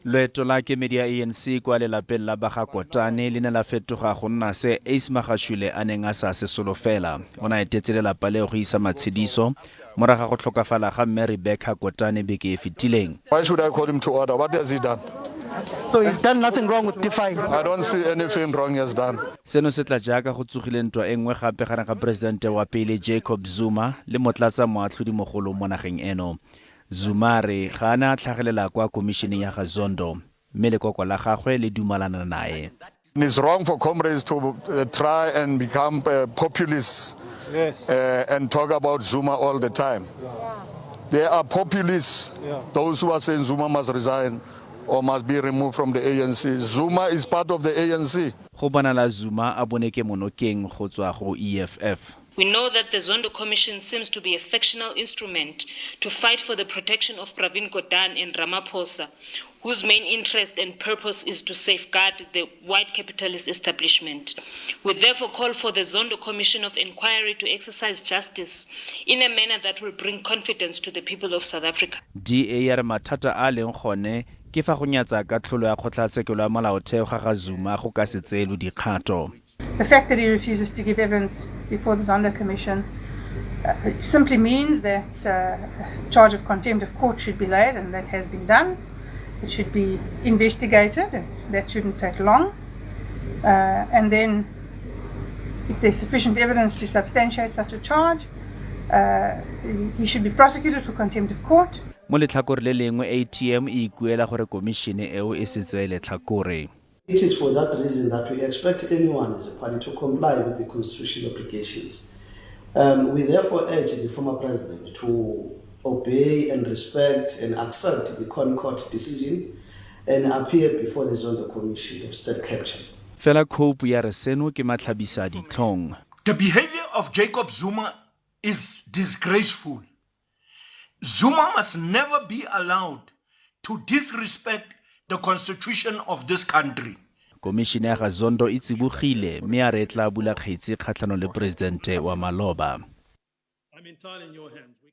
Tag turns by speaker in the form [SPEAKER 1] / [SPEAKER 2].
[SPEAKER 1] Loeto la kemedi ya ANC kwa lelapeng la ba ga Kotane le ne la fetoga go nna se Ace Magashule a neng a sa se solofela. O ne a etetse lelapa leo go isa matshediso morago ga go tlhokafala ga mme Rebecca Kotane beke e fetileng.
[SPEAKER 2] Why should I call him to order? What has he done?
[SPEAKER 3] So he's done nothing wrong with defying.
[SPEAKER 2] I don't see anything wrong he has done.
[SPEAKER 1] Seno se tla jaaka go tsogile ntwa e nngwe gape gareng ga poresidente wa pele Jacob Zuma le motlatsa moatlhodi mogolo mo nageng eno. Zuma a re ga a ne a tlhagelela kwa komišeneng ya ga Zondo mme lekoko la gagwe le dumalana nae.
[SPEAKER 2] It's wrong for comrades to try and become populists and talk about Zuma all the time. They are populists, those who are saying Zuma must resign or must be removed from the ANC. Zuma is part of the ANC.
[SPEAKER 1] Go bonala Zuma a bone kemonokeng go tswa go EFF.
[SPEAKER 4] We know that the Zondo Commission seems to be a factional instrument to fight for the protection of Pravin Gordhan and Ramaphosa, whose main interest and purpose is to safeguard the white capitalist establishment. We therefore call for the Zondo Commission of Inquiry to exercise justice in a manner that will bring confidence to the people of South Africa.
[SPEAKER 1] DA ya re mathata a leng gone ke fa go nyatsa katlholo ya kgotlatshekelo ya molaotheo ga ga Zuma go ka se tseelwe dikgato.
[SPEAKER 5] The fact that he refuses to give evidence before the Zondo Commission simply means that a charge of contempt of court should be laid, and that has been done. It should be investigated, and that shouldn't take long. And then, if there's sufficient evidence to substantiate such a charge, he should be prosecuted for contempt of court.
[SPEAKER 1] Mo letlhakore le lengwe ATM e ikuela gore komišene eo e se tseye letlhakore.
[SPEAKER 6] It is for that reason that we expect anyone as a party to comply with the constitutional obligations. We therefore urge the former president to obey and respect and accept the ConCourt decision and appear before the Zondo Commission of State Capture.
[SPEAKER 1] Fela Cope ya re seno ke matlhabisa ditlhong.
[SPEAKER 7] The behavior of Jacob Zuma is disgraceful. Zuma must never be allowed to disrespect the constitution of this country.
[SPEAKER 1] Komišene ya ga Zondo e tsibogile mme a re e tla bula kgetsi kgatlhanong le poresidente wa maloba.
[SPEAKER 8] I'm entirely in your hands. We